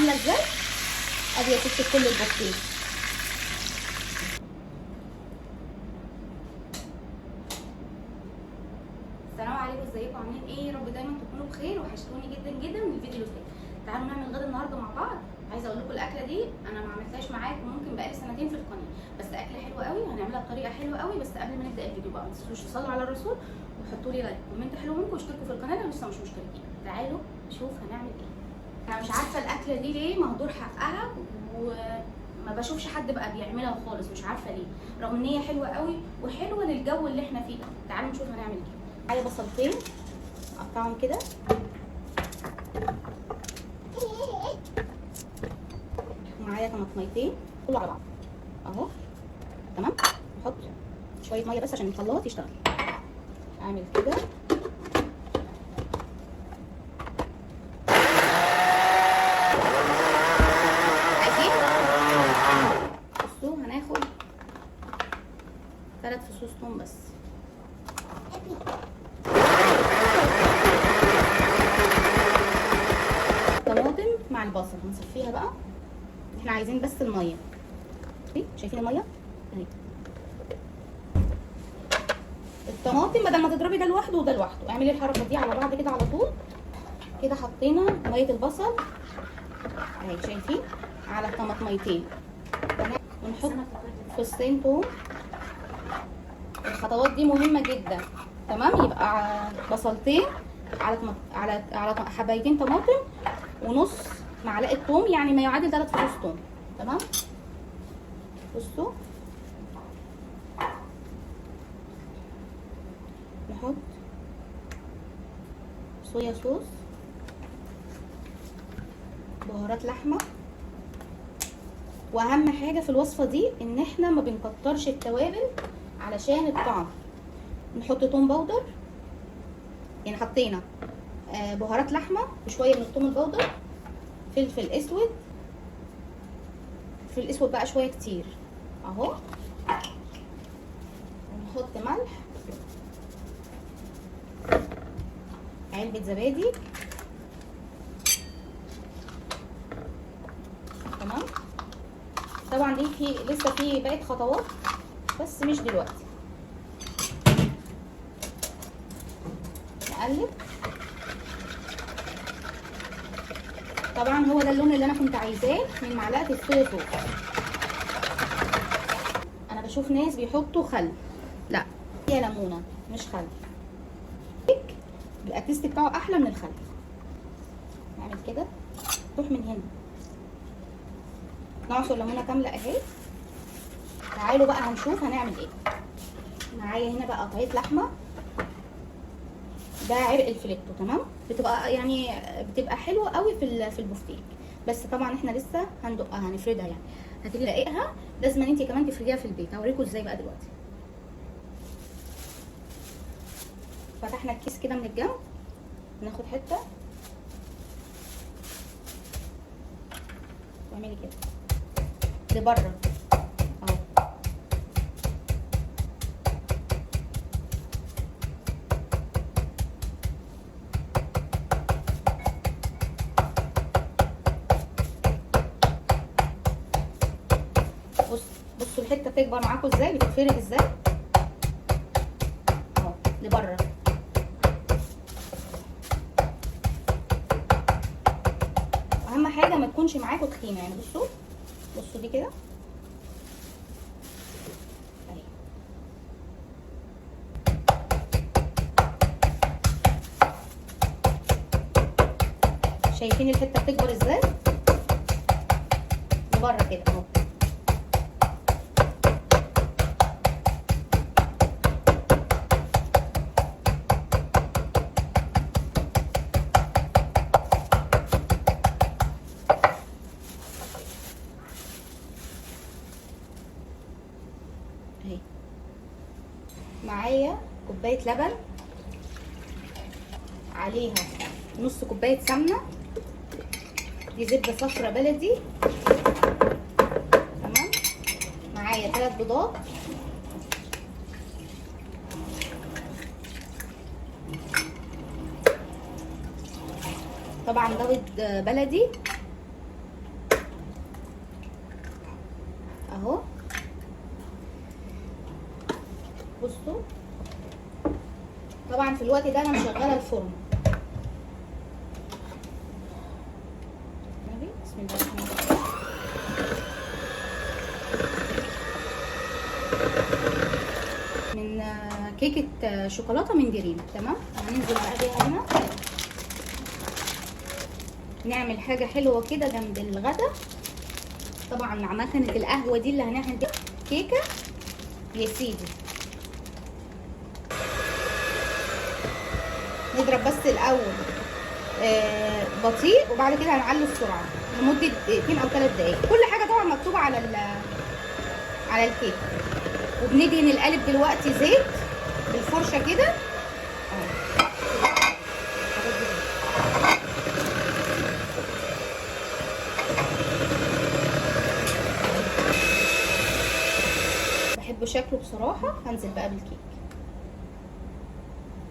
عامله ازاي؟ ادي يا ست كل البفتيك. السلام عليكم، ازيكم عاملين ايه؟ يا رب دايما تكونوا بخير. وحشتوني جدا جدا من الفيديو اللي فات. تعالوا نعمل غدا النهارده مع بعض. عايزه اقول لكم الاكلة دي انا ما عملتهاش معاكم ممكن بقالي سنتين في القناة، بس اكله حلوة قوي وهنعملها بطريقة حلوة قوي. بس قبل ما نبدا الفيديو بقى ما تنسوش تصلوا على الرسول وحطوا لي like comment حلو منكم واشتركوا في القناة لو لسه مش مشتركين. تعالوا نشوف هنعمل ايه. انا مش عارفه الاكلة دي ليه مهدور حقها وما بشوفش حد بقى بيعملها خالص، مش عارفه ليه، رغم ان هي حلوة قوي وحلوه للجو اللي احنا فيه ده. تعالوا نشوف هنعمل ايه. معايا بصلتين اقطعهم كده، ومعايا طماطميتين كله على بعض اهو. تمام، نحط شوية مية بس عشان الخلاط يشتغل. اعمل كده عايزين. بصوا هناخد 3 فصوص توم بس. طماطم مع البصل هنصفيها بقى، احنا عايزين بس المية. شايفين المية اهي. الطماطم بدل ما تضربي ده لوحده وده لوحده، اعملي الحركة دي على بعض كده على طول كده. حطينا مية البصل اهي، شايفين، على الطماطميتين، ونحط فصين توم. الخطوات دي مهمة جدا. تمام، يبقى بصلتين على على على حبايتين طماطم ونص معلقه توم، يعني ما يعادل 3 فصوص توم. تمام، بصوا نحط صويا صوص، بهارات لحمه. واهم حاجة في الوصفة دي ان احنا ما بنكترش التوابل علشان الطعم. نحط توم powder، يعني حطينا بهارات لحمه وشوية من التوم ال powder، فلفل اسود، فلفل اسود بقى شوية كتير اهو، ونحط ملح، علبة زبادي. تمام، طبعا دي في لسه في باقي خطوات بس مش دلوقتي. نقلب. طبعا هو ده اللون اللي انا كنت عايزاه من معلقه الصويا صوص. انا بشوف ناس بيحطوا خل، لا هي ليمونه مش خل، بيبقى التيست بتاعه احلى من الخل. نعمل كده، تروح من هنا، نعصر ليمونه كاملة اهي. تعالوا بقى هنشوف هنعمل ايه. معايا هنا بقى قطعية لحمه، ده عرق الفليتو. تمام، بتبقى يعني بتبقى حلوة قوي في البفتيك، بس طبعا احنا لسه هندقها هنفردها، يعني هتيجي رقيقها لازم انت كمان تفرديها في البيت. هوريكم ازاي بقى دلوقتي. فتحنا الكيس كده من الجنب، ناخد حتة واعملي كده لبره اهو. بصوا الحتة بتكبر معاكم ازاي، بتتفرد ازاي اهو لبره. اهم حاجة ما تكونش معاكم تخينة، يعني بصوا بصوا دي كده اهي. شايفين الحتة بتكبر ازاي لبره كده اهو. اهي معايا كوباية لبن، عليها نص كوباية سمنه، دي زبدة صفرا بلدي. تمام، معايا 3 بيضات، طبعا ده بيض بلدي. بصوا طبعا في الوقت ده انا مشغله الفرن. بسم الله الرحمن الرحيم. من كيكة شوكولاتة من دريم. تمام، هننزل بقى بيها هنا، نعمل حاجة حلوة كده جنب الغدا. طبعا مع مكنه القهوة دي اللي هنعمل بيها كيكة يا سيدي. نضرب بس الاول بطيء، وبعد كده هنعلي السرعة لمدة دقيقتين او 3 دقايق. كل حاجة طبعا مكتوبة على على الكيك. وبندهن القالب دلوقتي زيت بالفرشه كده اهو. بحب شكله بصراحة. هنزل بقى بالكيك.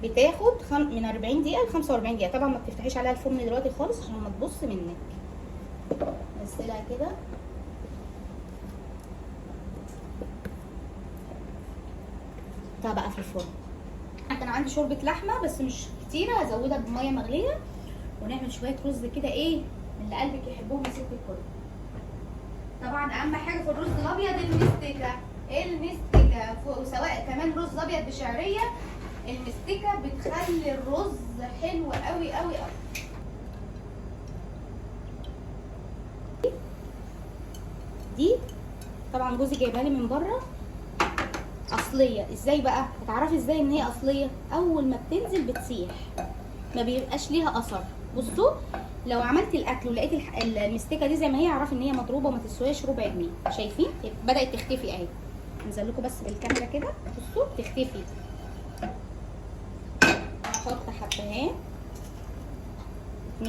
بتاخد من 40 دقيقة ل 45 دقيقة. طبعا ما بتفتحيش عليها الفرن دلوقتي خالص عشان ما تبص منك. نزلها كده. حطها بقى في الفرن. كان عندي شوربة لحمه بس مش كتيرة، هزودها بميه مغليه، ونعمل شوية رز كده ايه من اللي قلبك يحبهم يا ست الكل. طبعا اهم حاجة في الرز الابيض المستكه، المستكه، وسواء كمان رز ابيض بشعريه، المستكه بتخلي الرز حلو قوي قوي قوي. دي طبعا جوزي جايبها لي من بره اصلية. ازاي بقى هتعرفي ازاي ان هي اصلية؟ اول ما بتنزل بتسيح، ما بيبقاش ليها اثر. بصوا لو عملتي الاكل ولقيتي المستكه دي زي ما هي، اعرفي ان هي مضروبة وما تسواش ربع جنيه. شايفين بدات تختفي اهي. انزل لكم بس بالكاميرا كده، بصوا بتختفي. احط حبهان 2،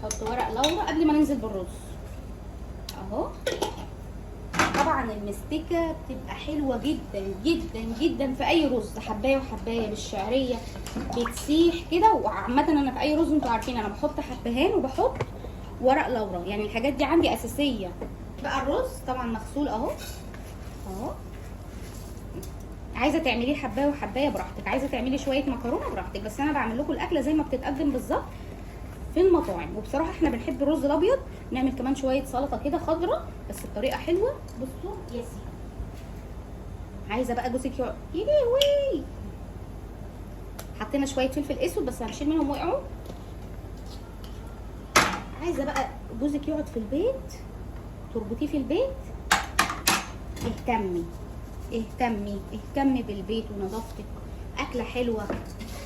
احط ورق لورا قبل ما ننزل بالرز اهو. طبعا المستكه بتبقى حلوة جدا جدا جدا في اي رز، حبايه وحبايه بالشعريه بتسيح كده. وعامة انا في اي رز انتوا عارفين انا بحط حبهان وبحط ورق لورا، يعني الحاجات دي عندي اساسية. بقى الرز طبعا مغسول اهو اهو. عايزه تعمليه حبايه وحبايه براحتك، عايزه تعملي شوية مكرونه براحتك، بس انا بعمل لكم الاكلة زي ما بتتقدم بالظبط في المطاعم. وبصراحة احنا بنحب الرز الابيض، نعمل كمان شوية سلطة كده خضراء بس بطريقة حلوة. بصوا يا سيدي، عايزه بقى جوزك يقعد يا لهوي. حطينا شوية فلفل اسود بس هنشيل منهم وقعوا. عايزه بقى جوزك يقعد في البيت، تربطيه في البيت. اهتمي اهتمي اهتمي بالبيت ونظافتك، اكله حلوة،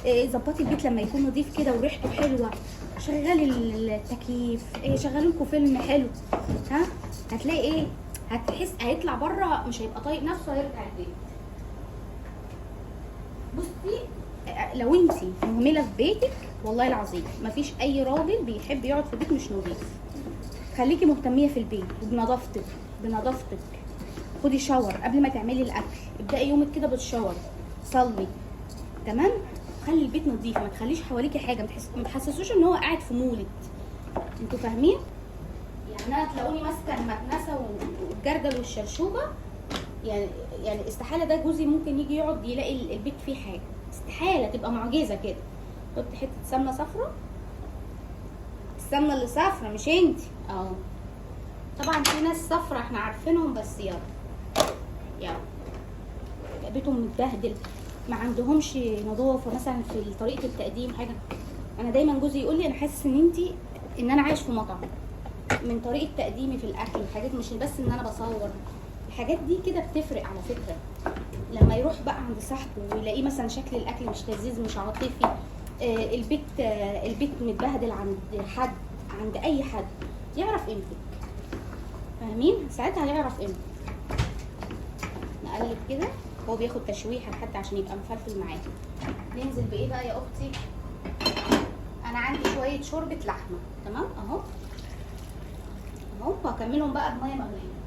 ظبطي البيت لما يكون نظيف كده وريحته حلوة، شغلي التكييف، شغلي لكم فيلم حلو. ها هتلاقي ايه، هتحس هيطلع بره مش هيبقى طايق نفسه، هيرجع البيت. بصي لو انتي مهملة في بيتك والله العظيم مفيش اي راجل بيحب يقعد في بيت مش نظيف. خليكي مهتميه في البيت وبنظافتك، بنظافتك. خدي شاور قبل ما تعملي الاكل، ابدأي يومك كده بالشاور، صلي، تمام. خلي البيت نظيف، ما تخليش حواليكي حاجة، ما تحسسوش ان هو قاعد في مولد. انتوا فاهمين؟ يعني انا تلاقوني ماسكه المكنسة والجردل والشرشوبه، يعني استحالة ده جوزي ممكن يجي يقعد يلاقي البيت فيه حاجة، استحالة، تبقى معجزه كده. حط حتة سمنه صفرا، السمنة اللي صفرا مش انتي اهو. طبعا في ناس صفرا احنا عارفينهم، بس يلا يلا بيتهم متبهدل، ما عندهمش نظافة مثلا في طريقه التقديم حاجة. انا دايما جوزي يقول لي انا حاسس ان انتي ان انا عايش في مطعم من طريقه تقديمي في الاكل والحاجات، مش بس ان انا بصور الحاجات دي كده بتفرق على فكرة. لما يروح بقى عند صاحبه ويلاقيه مثلا شكل الاكل مش لذيذ مش عاطفي، البيت متبهدل عند حد، عند اي حد، يعرف قيمتك. فاهمين؟ ساعتها هيعرف قيمتك. نقلب كده، هو بياخد تشويحه حتى عشان يبقى مفلفل معايا. ننزل بايه بقى يا اختي؟ انا عندي شوية شوربة لحمه، تمام اهو اهو، وهكملهم بقى بميه مغليه.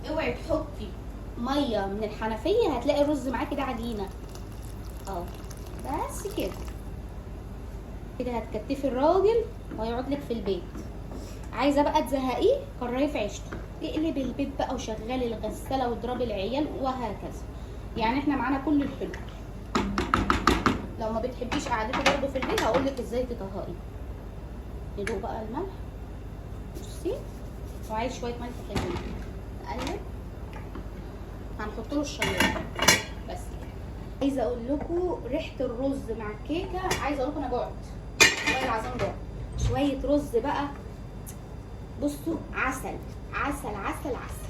اوعي تحطي مية من الحنفية، هتلاقي الرز معاكي ده عجينه اهو. بس كده كده هتكتفي الراجل وهيقعد لك في البيت. عايزه بقى تزهقيه كرهيه في عيشته، اقلبي البيت بقى وشغلي الغسالة واضربي العيال وهكذا. يعني احنا معانا كل الحلول. لو ما بتحبيش قعدته برده في البيت هقول لك ازاي تطهقيه. ندوق بقى الملح، بصي، وعايز شوية ملح حلوين. نقلب، هنحط له الشياطه بس كده. عايزه اقول لكم ريحه الرز مع الكيكه، عايزه اقول لكم انا جعت والله العظيم، جعت. شوية رز بقى، بصوا عسل عسل عسل عسل.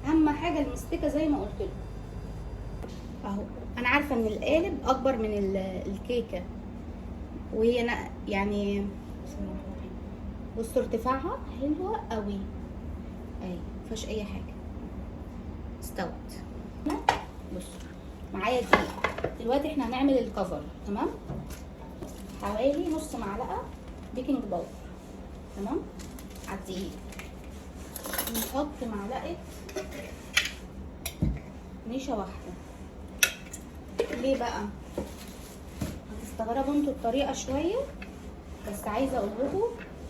اهم حاجة المستكه زي ما قلت لكم اهو. انا عارفه ان القالب اكبر من الكيكه، وهي يعني بصوا ارتفاعها حلوة قوي اهي، مفيهاش اي حاجة، استوت. بصوا معايا دقيق. دلوقتي احنا هنعمل ال cover، تمام؟ حوالي نص معلقه baking powder، تمام، على الدقيق. نحط معلقه نشا واحدة. ليه بقى؟ هتستغربوا انتوا الطريقة شوية، بس عايزه اقول لكم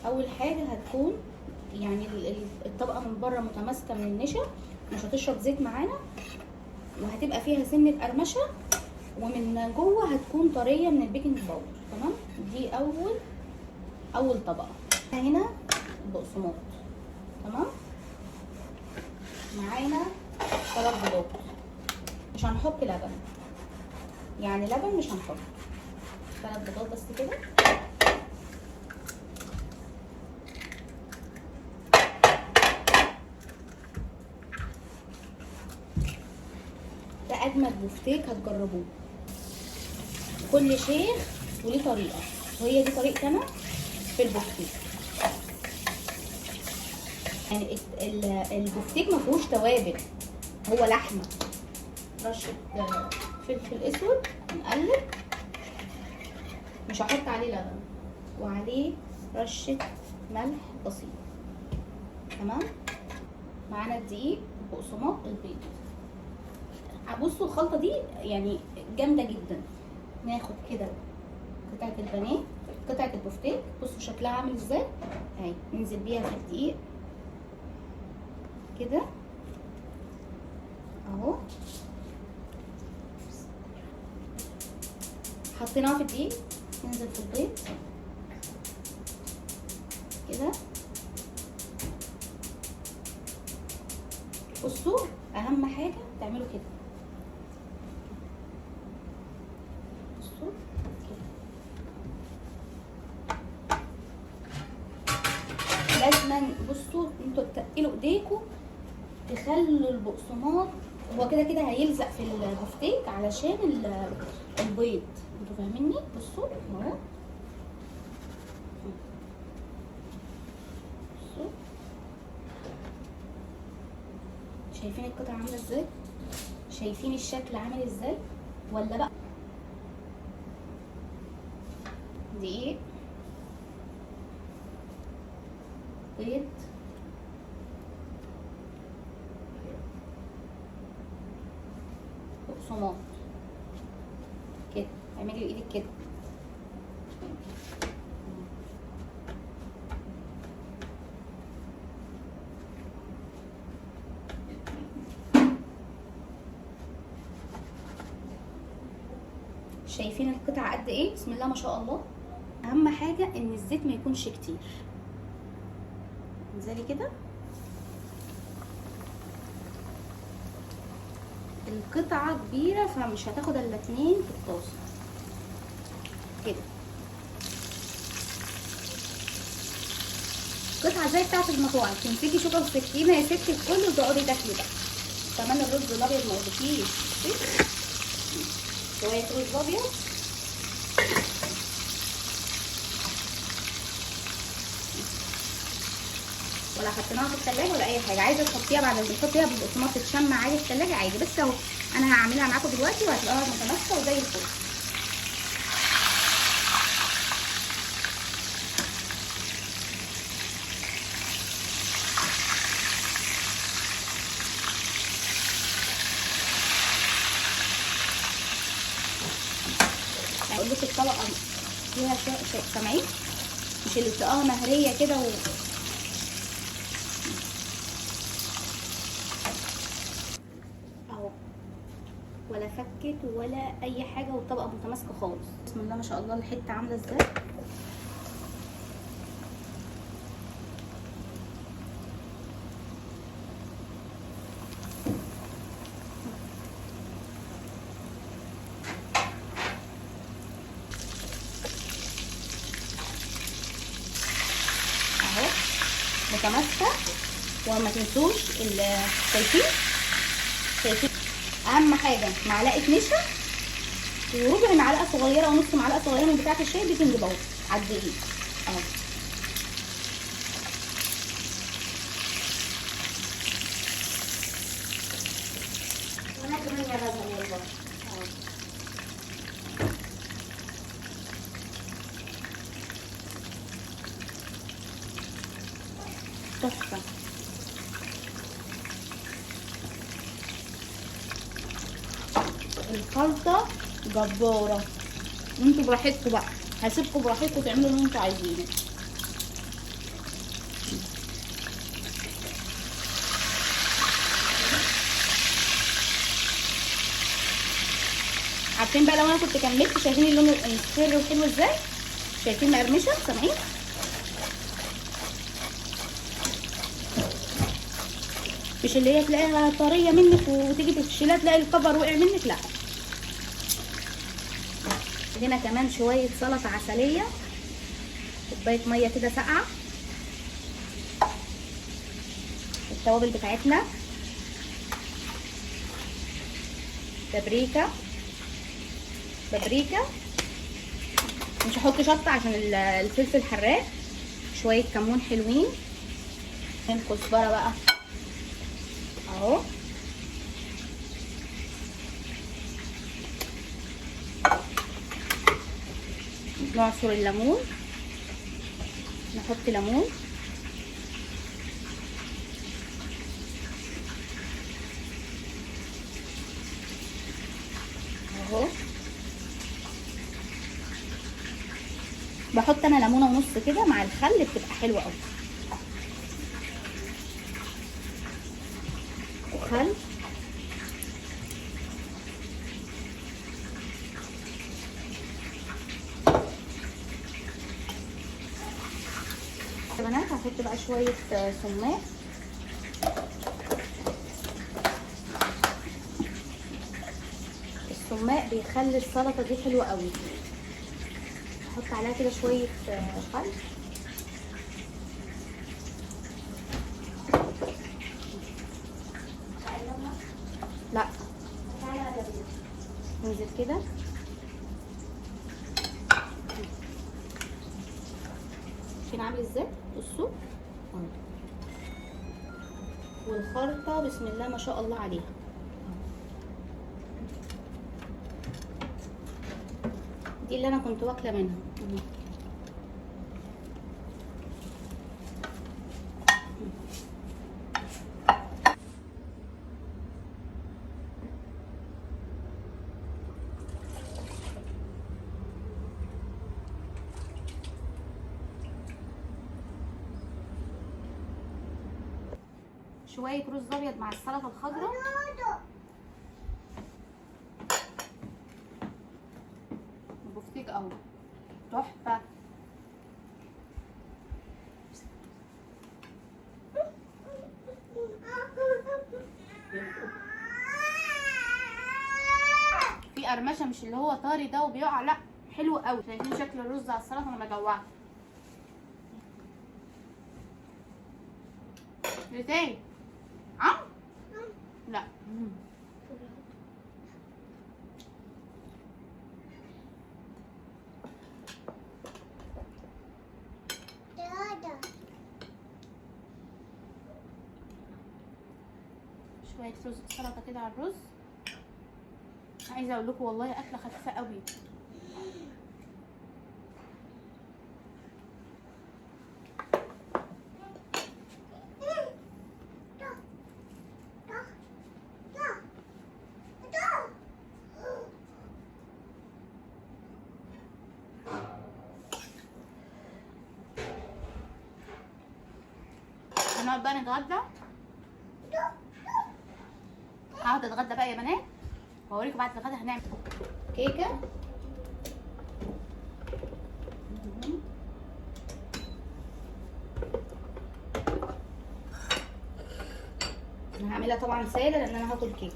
اول حاجة هتكون يعني الطبقة من بره متماسكة من النشا، مش هتشرب زيت معانا، وهتبقى فيها سنة قرمشه، ومن جوه هتكون طرية من ال baking powder، تمام؟ دي اول طبقه. هنا البقسماط، تمام؟ معانا 3 بيضات، مش هنحط لبن، يعني لبن مش هنحط، 3 بيضات بس كده. ده اجمد بفتيك هتجربوه. كل شيخ وليه طريقه، وهي دي طريقتي انا في البفتيك. يعني البفتيك ما فيهوش توابل، هو لحمه. رشه فلفل اسود، نقلب، مش هحط عليه لبن، وعليه رشه ملح بسيط، تمام؟ معانا الدقيق، البقسماط، البيض. بصوا الخلطة دي يعني جامدة جدا. ناخد كده قطعه البانيه، قطعه البفتيك، بصوا شكلها عامل ازاي اهي. ننزل بيها في الدقيق كده اهو، حطيناها في الدقيق، ننزل في البيض كده. بصوا اهم حاجة تعملوا كده، بصوا كده لازما. بصوا انتوا تقلوا ايديكم، تخلوا البقسماط هو كده كده هيلزق في البفتيك علشان البيض، انتوا فاهميني؟ بصوا اهو، بصوا شايفين القطعة عامله ازاي؟ شايفين الشكل عامل ازاي ولا بقى؟ دقيق، بيض، بقسماط كده. اعملي بايدك كده. شايفين القطعة قد ايه؟ بسم الله ما شاء الله. اهم حاجة ان الزيت ما يكونش كتير. انزلي كده القطعة كبيرة فمش هتاخد الا 2 في الطاسة كده. قطعة زي بتاعة المطاعم، تمسكي شوكة وسكينة يا ستي الكل وتقعدي تاكلي بقى. كمان الرز الابيض ما قلتلكيش، شوية رز ابيض. ولا حطيناها في التلاجة ولا اي حاجة. عايزه تحطيها بعد ما تحطيها بالبقسماط تتشمع عادي في التلاجة عادي، بس اهو انا هعملها معاكم دلوقتي وهتلاقوها متماسكة وزي الفل. هقول لكم الطبقة فيها شوية، سامعين؟ مش اللي بتلاقوها مهريه كده و اهو، ولا فكت ولا اي حاجة، والطبقة متماسكة خالص. بسم الله ما شاء الله الحتة عامله ازاي. اهو متماسكة. وما تنسوش شايفين شايفين اهم حاجة معلقه نشا وربع معلقه صغيرة او نص معلقه صغيرة من بتاعه الشاي baking powder على الدقيق اهو. وانا كمان يا غزل والله اهو. تحفة. الخلطة جبارة. انتوا براحتكم بقى، هسيبكم براحتكم تعملوا اللي انتوا عايزينه. عارفين بقى لو انا كنت كملت، شايفين اللون السر وحلو ازاي؟ شايفين مقرمشه؟ سامعين؟ مش اللي هي تلاقيها طرية منك وتيجي تشيلها تلاقي الكفر وقع منك، لا. هنا كمان شوية سلطة عسلية، كوباية مية كده ساقعه، التوابل بتاعتنا، بابريكا بابريكا، مش هحط شطه عشان الفلفل حراق، شوية كمون حلوين، الكزبره بقى اهو، نعصر الليمون، نحط ليمون، اهو. بحط انا ليمونه ونص كده مع الخل، بتبقى حلوة قوي. وخل، يا بنات هحط بقى شوية سماق، السماق بيخلي السلطة دي حلوة قوي. هحط عليها كده شوية خل، لا ننزل كده. شايفين عامل ازاي؟ بصوا اهو. والخلطه بسم الله ما شاء الله عليها. دي اللي انا كنت واكله منها. شوية رز ابيض مع السلطة الخضراء. بفتيك اهو تحفة. في قرمشه، مش اللي هو طري ده وبيقع، لا حلو قوي. شايفين شكل الرز على السلطة؟ انا بجوعت. ليه عم؟ لا. شوية رز سلطة كده على الرز. عايزه اقول لكم والله اكله خفيفة قوي. هنقعد بقى نتغدى. هقعد اتغدى بقى يا بنات واوريكم بعد الغدا هنعمل كيكة. انا هعملها طبعا ساده لان انا هاكل كيكة.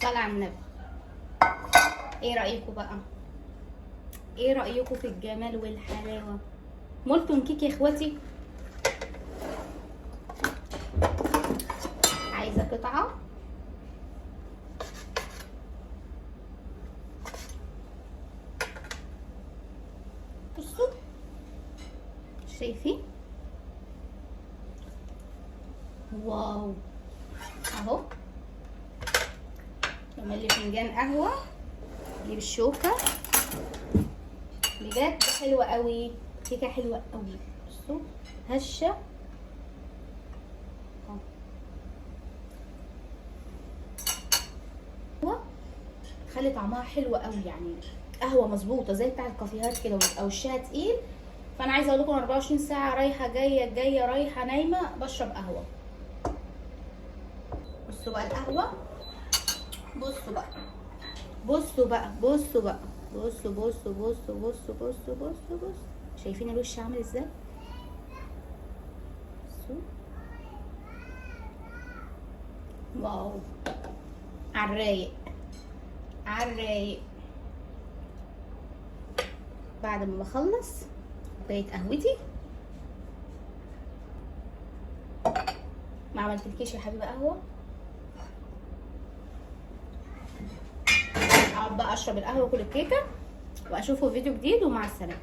الصلاة على النبي. ايه رأيكم بقى؟ ايه رأيكم في الجمال والحلاوة؟ molten cake يا اخواتي. عايزة قطعة. بصوا شايفين؟ wow اهو. اعمل لي فنجان قهوة، اجيب الشوكة. بجد حلوة قوي، كيكة حلوة قوي. بصوا هشه اهو، خلي طعمها حلو قوي، يعني قهوة مظبوطة زي بتاع الكافيهات كده، ويبقى وشها تقيل. فانا عايزه اقول لكم 24 ساعة رايحة جاية جاية رايحة نايمة بشرب قهوة. بصوا بقى القهوة، بصوا بقى بصوا بقى بصوا بقى بصوا بصوا بصوا بصوا بصوا بصوا بصوا، شايفين الوش عامل ازاي؟ بصوا واو، عالرايق عالرايق. بعد ما بخلص كوباية قهوتي، ما عملتلكيش يا حبيبه قهوة، اقعد بقى اشرب القهوة واكل الكيكه، واشوفه في فيديو جديد، ومع السلامة.